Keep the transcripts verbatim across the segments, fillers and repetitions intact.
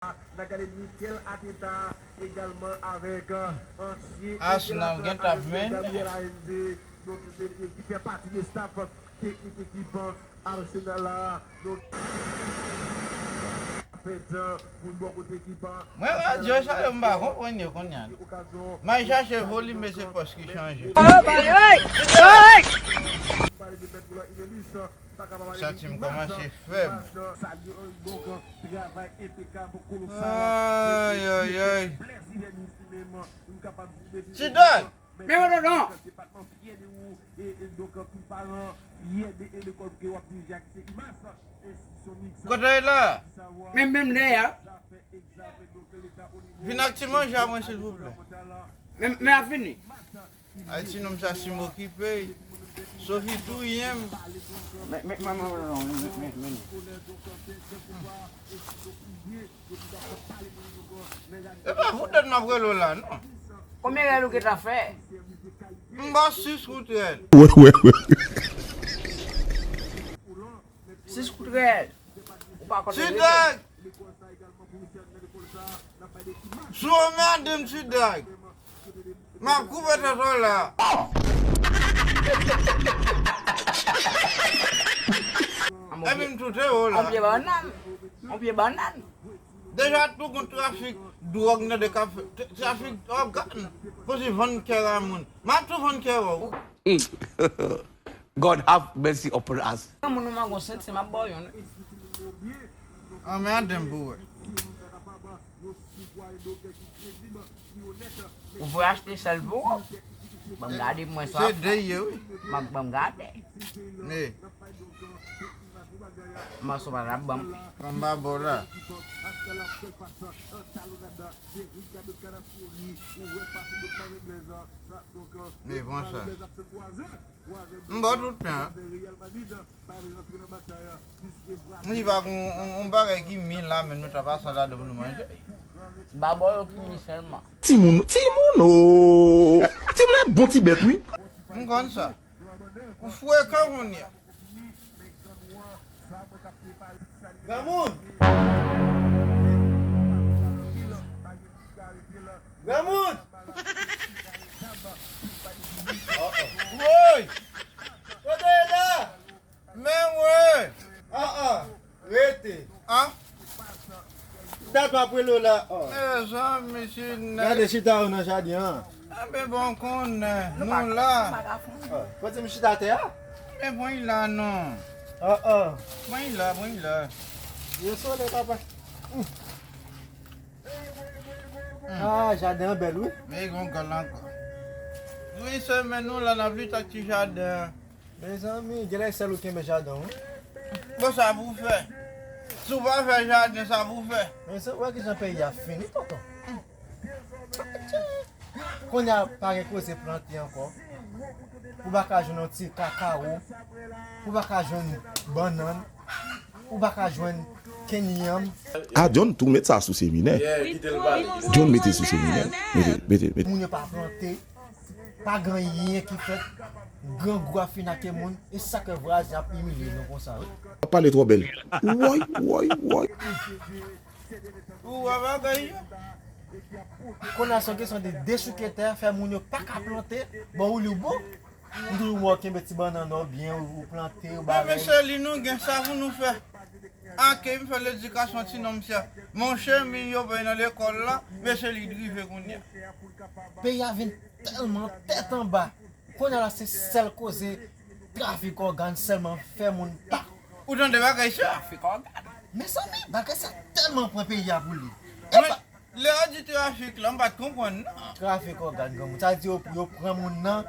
N a gade Mikel Arteta egalman avèk ansyen Arsenal gen t ap mennen. Gabriel Heinze, donk, ki fè pati de staff teknik ekip Arsenal la. Donk, fèt pou bò kote ekip Mwen radyo sa yo m pa konprann yo kounye a. M al chache volim men se pòs ki chanje. Santi m kòmanse fèb. Ay, ay, ay. Ti Dag! Men mwen non. Kote w ye la? Men menm lè a. Vin ak ti manje a mwen silvouplè. Men men ap vini. Ay ti nonm sa si m okipe. Sofi touye m. Men men men men men men men. E pa fout tèt m ap rele w la non. Konbyen rèl ou gentan fè? M ba sis kout rèl. Wè, wè, wè. Sis kout rèl. Ou pa konn Ti rele. Dag! Si w mande m Ti Dag, m ap koupe tèt ou la. Epi m toute ou la. On pye bannann. On pye bannann. Deja tou gon trafik dwòg nan de kafe, trafik ògàn. Pou si vann kè a moun. M ap tou vann kè ou. God have mercy upon us. Yon moun ou manke yon senti, m ap ba w youn wi. Anmède m pou wè. Ou vle achte sèl pou ou? Ban m gade pou mwen sa w ap fè. Se de ye wi. M ap ban m gade. Men. Mòso pa t ap ban m. Ban m ba ba w la. Men pran sa. M ba w tout tan. Li pa gon yon bagay ki mi la men nou ta pase ladan pou nou manje. Babò yo ki mi sèlman. Timoun, timoun o. Timoun e bon ti bèt wi. M konn sa. Ou frekan kounye a. Granmoun. Granmoun. Woy! Kote w ye la? Men woy! An an, rete. An? Dat m ap rele w la. Mezanmi, si nèg. Gade chita yo nan jaden an. Anben bon konnen, nou la. Kote m chita atè a? Men pran l la non. An an. Pran l la, pran l la. Yo sole papa. Ah, jaden an bèl wi. Men gon gòl ankò. Wi, se men nou la nan pita ti jaden an. Mezanmi, genlè sèl ou kenbe jaden wi. Bon, sa pou fè. Si w pa fè jaden, sa pou fè. Men se wè kijan peyi a fini, tonton. Kounye a pa gen koze plante ankò. Ou pa ka jwenn yon ti kakawo. Ou pa ka jwenn bannann. Ou pa ka jwenn kenyanm. Ah, John, tou met sa sou seminè. John mete sou seminè. Mete, mete, mete. Moun yo pa plante. Pa gen anyen ki fèt. Grangou ap fin ak moun. E sa k fè vwazen ap imilye nou konsa, wi. W ap pale twò bèl. Woy, woy, woy. Ou wè bagay yo? Kounye a se yon kesyon de dechouketè, fè moun yo pa ka plante. Bon, ou li w bon. M toujou wè w kenbe ti bannann ou byen, ou plante, ou bagay. Men mesye li nou gen sa pou nou fè. Ake m fè ledikasyon ti nonm sa. Monchè, men yo bay nan lekòl la, mesye li drive kounye a. Peyi a vin tèlman tèt anba. Kounye a la se sèl koze trafik ògàn sèlman fè moun pa. Ou tande bagay sa? Trafik ògàn. Mezanmi, bagay sa tèlman pran peyi a pou li. Epa. Lè yo di trafik la, m pa t konprann non. Trafik ògàn granmoun. Sa di yo, yo pran moun nan.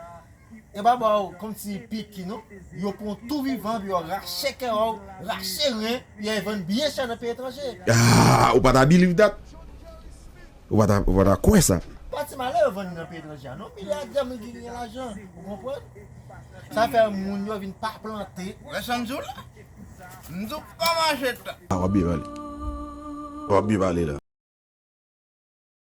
E pa ba w kòmsi piki non. Yo pran tou vivan, epi yo rache kè a w, rache ren, epi yo vann byen chè nan peyi etranje. Ah, ou pa ta believe that? Ou pa ta, ou pa ta kwè sa? Pa ti malè yo vann li nan peyi etranje a non. Milyadè moun ki gen lajan, ou konprann? Sa fè moun yo vin pa plante. Wè sa m di w la? M di w pa mache tan. Ah, w ap byen pale. W ap byen pale la.